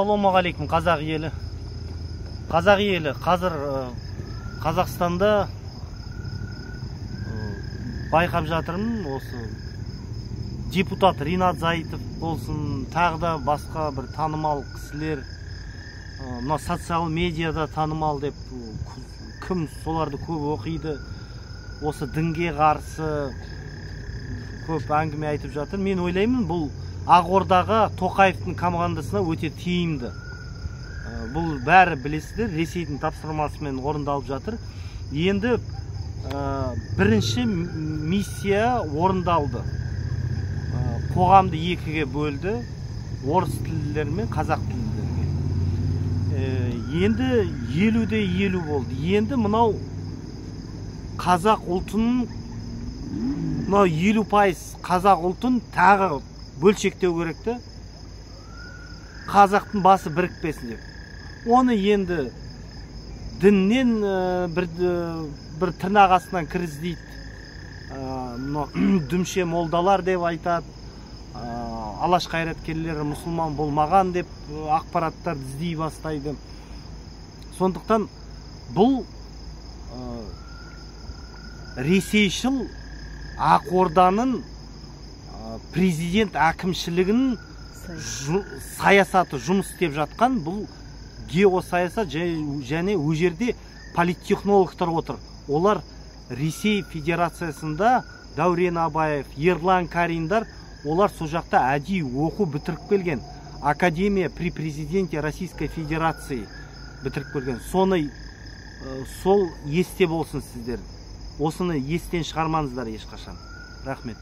Ассалаумағалейкум, қазақ елі! Қазақ елі, қазір Қазақстанда байқап жатырмын, осы депутат Ринат Заитов болсын, тағы да басқа бір танымал кісілер, мына социал медиада танымал деп кім, соларды көп оқиды, осы дінге қарсы көп әңгіме айтып жатыр. Мен ойлаймын, бұл Ақордаға, Тоқаевтың командасына өте тиімді. Бұл бәрі, білесіздер, Ресейдің тапсырмасымен орындалып жатыр. Енді бірінші миссия орындалды. Қоғамды екіге бөлді: орыс тілділер мен қазақ тілділерге. Енді 50-де 50 болды. Енді мынау қазақ ұлтының, мынау 50% қазақ ұлтын тағы бөлшектеу керек те, қазақтың басы бірікпесін деп. Оны енді діннен бір тырнақ астынан кіргізді. Мынау дүмше молдалар деп айтады, Алаш қайраткерлері мұсылман болмаған деп ақпараттарды іздей бастайды. Сондықтан бұл ресейшіл Ақорданың, президент әкімшілігінің саясаты, жұмыс істеп жатқан бұл геосаясат. Және ол жерде политтехнологтар отыр. Олар Ресей Федерациясында, Дәурен Абаев, Ерлан Кариндар, олар сол жақта әдейі оқу бітіріп келген, Академия при президенте Российской Федерации бітіріп келген. Соны сол есте болсын сіздер, осыны естен шығармаңыздар ешқашан. Рахмет.